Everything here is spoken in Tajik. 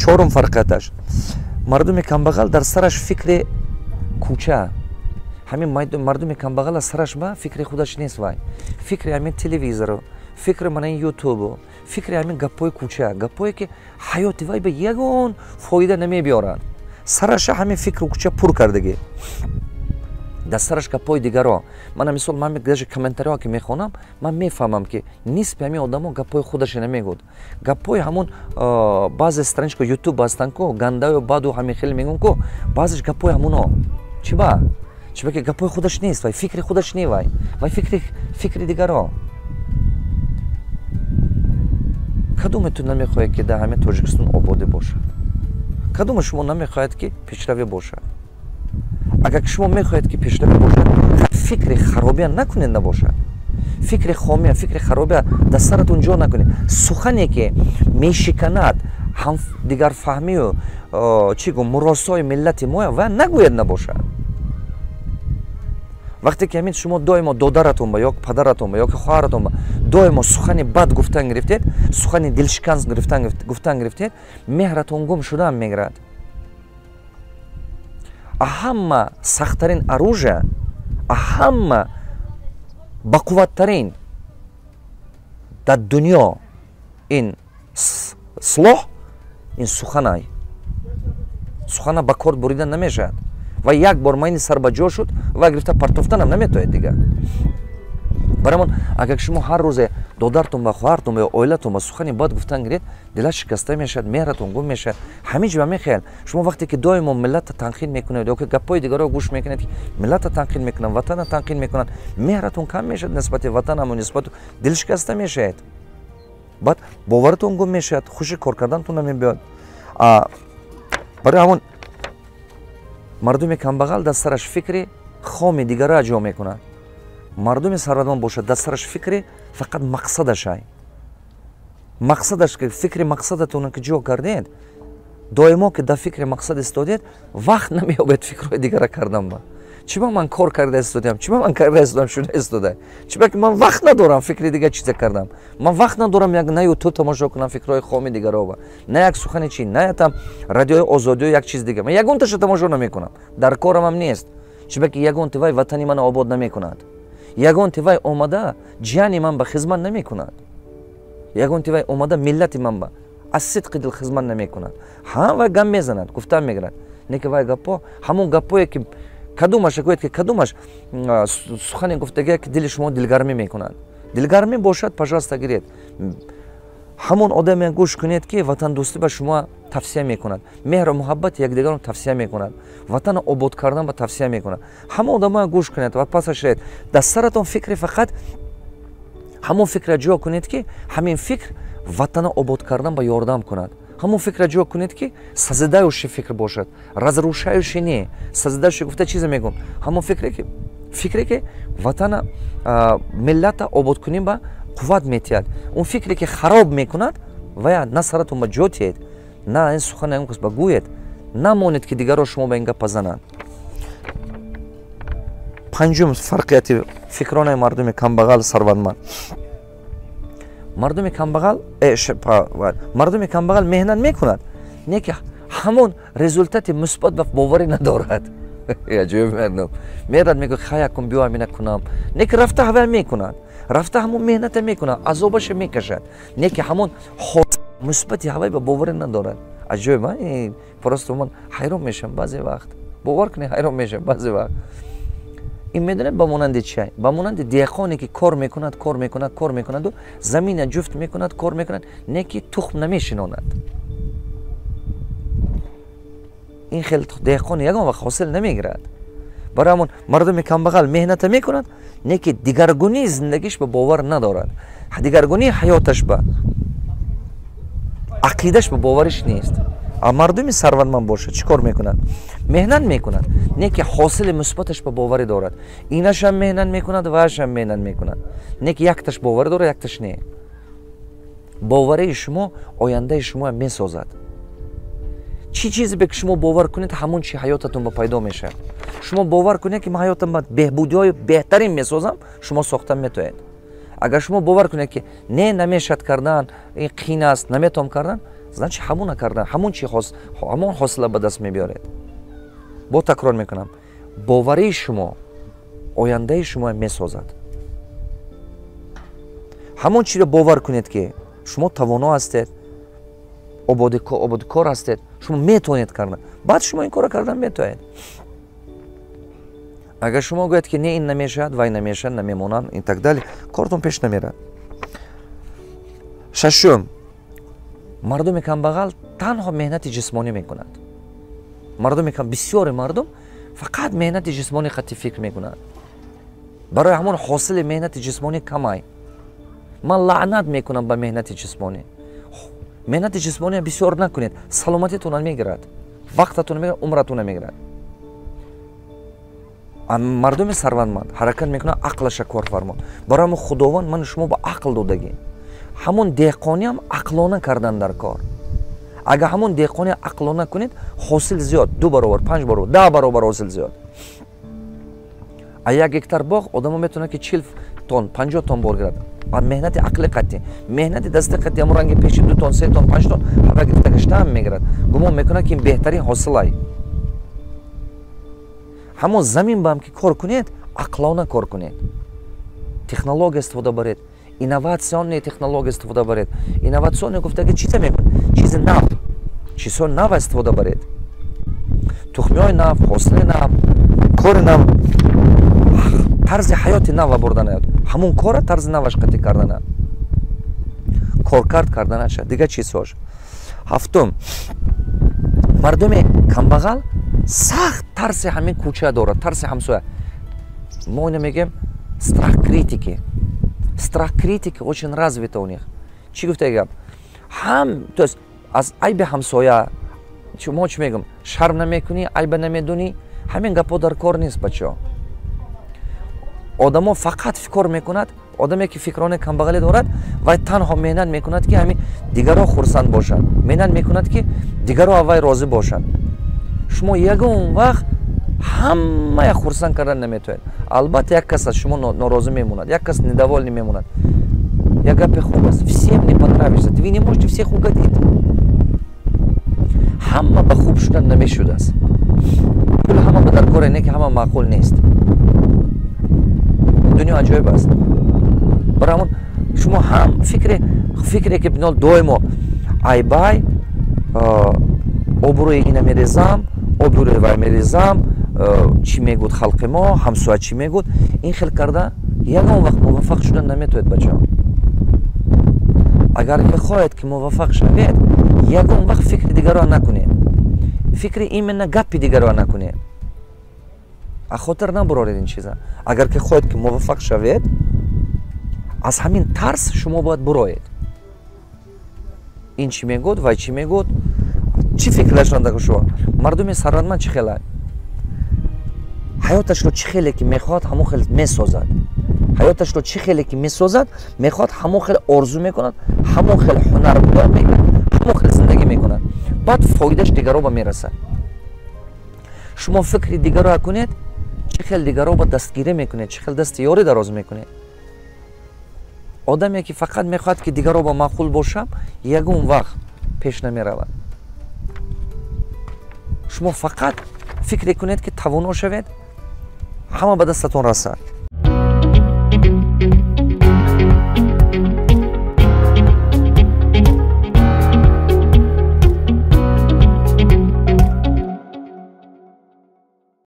Чорум фарқияташ: мардуми камбағал дар сараш фикри кӯча. Ҳамин мардуми камбағала сараш ба фикри худаш нест, вай фикри ҳамин телевизору, фикри мана ин ютубу, фикри ҳамин гапҳои кӯча, гапҳое ки ҳаёти вай ба ягон фоида намебиёранд. Сараша ҳамин фикру кӯча пур кардагӣ, дар сараш гапҳои дигаро. Мана мисол, ман даже комментариҳо ки мехонам, ман мефаҳмам, ки нисби ҳамин одамо гапҳои худаша намегӯд, гапҳои ҳамон баъзе страничка ютуб ҳастанд ку, гандаю баду ҳамин хеле мегӯн ку, баъзеш гапҳои ҳамуно. Чиба? Чиба ки гапҳои худаш нест, вай фикри худаш не, вай фикри дигаро. Кадоме ту намехоҳед, ки дар ҳамин Тоҷикистон ободӣ бошад? Кадоме шумо намехоҳед, ки пешравӣ бошад? Агар шумо мехоҳед, ки пешравӣ бошад, фикри харобия накунед, набошад фикри хомия, фикри харобия дар саратон ҷо накунед. Сухане ки мешиканад ҳам дигарфаҳмию, чӣ гум, муросои миллати моя, ва нагӯяд, набошад. Вақте ки ҳамин шумо доимо додаратон ба ё падаратон ба ё ки хоҳаратон ба доимо сухани бад гуфтан гирифтед, сухани дилшикан гуфтан гирифтед, меҳратон гум шудаам мегирад. Ҳама сахттарин оружие, ҳама бақувваттарин дар дунё ин силоҳ, ин суханай. Сухана ба кор буридан намешавад ва як бор майни сар ба ҷо шуд ва гирифта партофтанам наметояд дигар. Барамон, агар шумо ҳар рӯзе додартон ба, хоҳартон ба ё оилатон ба сухани бад гуфтан гиред, дилат шикаста мешавад, меҳратон гум мешавад. Ҳамин ҷо мехоҳед шумо, вақте ки доимо миллатро танқид мекунед ё ки гапҳои дигарро гӯш мекунед, ки миллатро танқид мекунанд, ватанро танқид мекунанд, меҳратон кам мешавад нисбати ватанаму, нисбату дилшикаста мешавед, баъд боваритон гум мешавад, хуши кор кардантон намебиёд. Барои ҳамон мардуми камбағал дар сараш фикри хоми дигарро ҷо мекунад. Мардуми сарватманд бошад, дар сараш фикри фақат мақсадашай. Мақсадаш, фикри мақсадатонро ки ҷо кардед, доимо ки дар фикри мақсад истодед, вақт намеёбед фикрҳои дигара кардан. Ба чиба ман кор карда истодиам, чиба ман карда истодам, шуда истода, чиба ки ман вақт надорам фикри дигар чиза кардам, ман вақт надорам як на ютуб тамошо кунам фикрҳои хоми дигарова, на як сухани чи, на там радиои Озодиё, як чиз дигар, ман ягонташа тамошо намекунам, дар корамам нест. Чиба ки ягонти вай ватани мана обод намекунад, ягонти вай омада ҷияни ман ба хизмат намекунад, ягонти вай омада миллати ман ба аз сидқи дил хизмат намекунад. Ҳа, вай гап мезанад, гуфтан мегирад, не ки вай гапҳо ҳамон гапҳое ки кадомаш гӯяд, ки кадомаш сухане гуфтагие, ки дили шумо дилгармӣ мекунад. Дилгармӣ бошад, пожалуйста, гиред. Ҳамон одаме гӯш кунед, ки ватандӯстӣ ба шумо тавсия мекунад, меҳру муҳаббати якдигарро тавсия мекунад, ватанро обод кардан ба тавсия мекунад. Ҳамон одамоя гӯш кунед ва пасаш ред. Дар саратон фикри фақат ҳамон фикра ҷо кунед, ки ҳамин фикр ватанро обод кардан ба ёрдам кунад. Ҳамон фикра ҷо кунед, ки созидающий фикр бошад, разрушающий не. Созидающий гуфта чизе мегӯм? Ҳамон фикре ки ватана, миллата ободкунӣ ба қувват метиҳад. Он фикре ки хароб мекунад, вая на саратон ба ҷо тиҳед, на ин сухани он кас ба гӯед, намонед, ки дигарро шумо ба ин гапа зананд. Панҷум фарқияти фикронаи мардуми камбағал, сарватманд. Мардуми камбағал меҳнат мекунад, не ки ҳамон результати мусбат ба боварӣ надорад. Аҷоиб, мардум мерад, мегӯяд: «Хай, акун биё, ҳамина кунам». Не ки рафта ҳавая мекунад, рафта ҳамон меҳната мекунад, азобаша мекашад, не ки ҳамон мусбати ҳавай ба боварӣ надорад. Аҷоиб, просто ман ҳайрон мешавам баъзе вақт, бовар кунед, ҳайрон мешавам баъзе вақт. Ин медонед ба монанди чиай? Ба монанди деҳқоне, ки кор мекунад, кор мекунад, кор мекунаду замина ҷуфт мекунад, кор мекунад, не ки тухм намешинонад. Ин хел деҳқон ягон вақт ҳосил намегирад. Барои ҳамон мардуми камбағал меҳната мекунад, не ки дигаргунии зиндагиш ба бовар надорад, дигаргунии ҳаёташ ба, ақидаш ба бовариш нест. А мардуми сарватманд бошад, чӣ кор мекунад? Меҳнат мекунад, не ки ҳосили мусбаташ ба боварӣ дорад. Инашам меҳнат мекунад, ваашам меҳнат мекунад, не ки якташ боварӣ дорад, якташ не. Боварии шумо ояндаи шумоам месозад. Чӣ чизе бе ки шумо бовар кунед, ҳамон чи ҳаётатон ба пайдо мешавад. Шумо бовар кунед, ки ман ҳаётам ба беҳбудиҳои беҳтарин месозам, шумо сохта метоед. Агар шумо бовар кунед, ки не, намешавад кардан, ин қин аст, наметавон кардан. Значит, ҳамона кардан, ҳамон чи ҳамон ҳосила ба даст мебиёред. Бо такрор мекунам, боварии шумо ояндаи шумо месозад. Ҳамон чиро бовар кунед, ки шумо тавоно ҳастед, ободкор ҳастед, шумо метавонед кардан, баъд шумо ин корро кардан метавонед. Агар шумо гӯяд, ки не, ин намешавад, вай намешавад, намемонанд и так далее, кортон пеш намерад. Шашум, мардуми камбағал танҳо меҳнати ҷисмонӣ мекунад. Мардуми бисёри мардум фақат меҳнати ҷисмонӣ хатти фикр мекунад, барои ҳамон ҳосили меҳнати ҷисмонӣ камай. Ман лаънат мекунам ба меҳнати ҷисмонӣ. Меҳнати ҷисмонӣ бисёр накунед, саломатитона мегирад, вақтатона мегирад, умратона мегирад. Мардуми сарватманд ҳаракат мекунад ақлаша кор фармод. Барои ҳамон Худованд ману шумо ба ақл додагӣ. Ҳамон деҳқониам ақлона кардан дар кор. Агар ҳамон деҳқони ақлона кунед, ҳосил зиёд, 2 баробар, 5 баробар, 10 баробар ҳосил зиёд. А 1 гектар боғ одамо метавонад, ки 40 тонн, 50 тонн бор гирад. А меҳнати ақли қатъӣ, меҳнати дасти қатъӣ ҳамон ранги пеши 2 тонн, 3 тонн, 5 тонн ҳава гирифта гаштаам мегирад. Гумон мекунад, ки ин беҳтарин ҳосилай. Ҳамон замин баам ки кор кунед, ақлона кор кунед, технология истифода баред, инновационные технология истифода баред. Инновационный гуфтаги чизе мекунед, чизи нав, чизҳои нав истифода баред, тухмиҳои нав, ҳосили нав, кори нав, тарзи ҳаёти нава бурданаёд, ҳамон кора тарзи наваш қатӣ кардана, коркард карданаша, дигар чизҳош. Ҳафтум, мардуми камбағал сахт тарси ҳамин кӯча дорад, тарси ҳамсоя. Мо ина мегӯем страх критики. Страх критики очень развита у них. Чӣ гуфта гап? Ҳам, то есть, аз айби ҳамсоя. Мо чӣ мегӯм? Шарм намекунӣ, айба намедонӣ. Ҳамин гапҳо дар кор нест, бачаҳо. Одамо фақат фикр мекунад. Одаме ки фикрони камбағалӣ дорад, вай танҳо меҳнат мекунад, ки ҳамин дигарро хурсанд бошанд, меҳнат мекунад, ки дигарро аз вай розӣ бошанд. Шумо ягон вақт ҳамая хурсанд кардан наметавонед. Албатта, як кас аз шумо норозӣ мемонад, як кас недовольный мемонад. Як гапи хуб аст: всем не понравишься, вы не можете всех угодить. Ҳама ба хуб шудан намешудааст. Пул ҳама ба дар коре, не ки ҳама маъқул нест. Дунё аҷоиб аст. Барои ҳамон шумо ҳам фикре ки доимо айбай, обрӯи ина мерезам, обрӯи вай мерезам, чӣ мегӯд халқи мо, ҳамсоя чӣ мегӯд, ин хел карда ягон вақт муваффақ шудан наметавонед, бачаҳо. Агар ки хоҳед, ки муваффақ шавед, ягон вақт фикри дигарро накунед, фикри именно гапи дигарро накунед, а хотир набуроред ин чиза. Агар ки хоҳед, ки муваффақ шавед, аз ҳамин тарс шумо бояд буроед. Ин чӣ мегӯд, вай чӣ мегӯд, чӣ фикр дошта шумо? Мардуми сарватманд чӣ хела? Ҳаёташро чӣ хеле ки мехоҳад, ҳамон хел месозад. Ҳаёташро чӣ хеле ки месозад, мехоҳад, ҳамон хел орзу мекунад, ҳамон хел ҳунар мекунад, ҳамон хел зиндагӣ мекунад, баъд фоидааш дигарро ба мерасад. Шумо фикри дигарро кунед, чӣ хел дигарро ба дастгирӣ мекунед, чӣ хел дасти ёрӣ дароз мекунед. Одаме ки фақат мехоҳад, ки дигарро ба маъқул бошам, ягон вақт пеш намеравад. Шумо фақат фикре кунед, ки тавоно шавед, ҳама ба дастатон расад.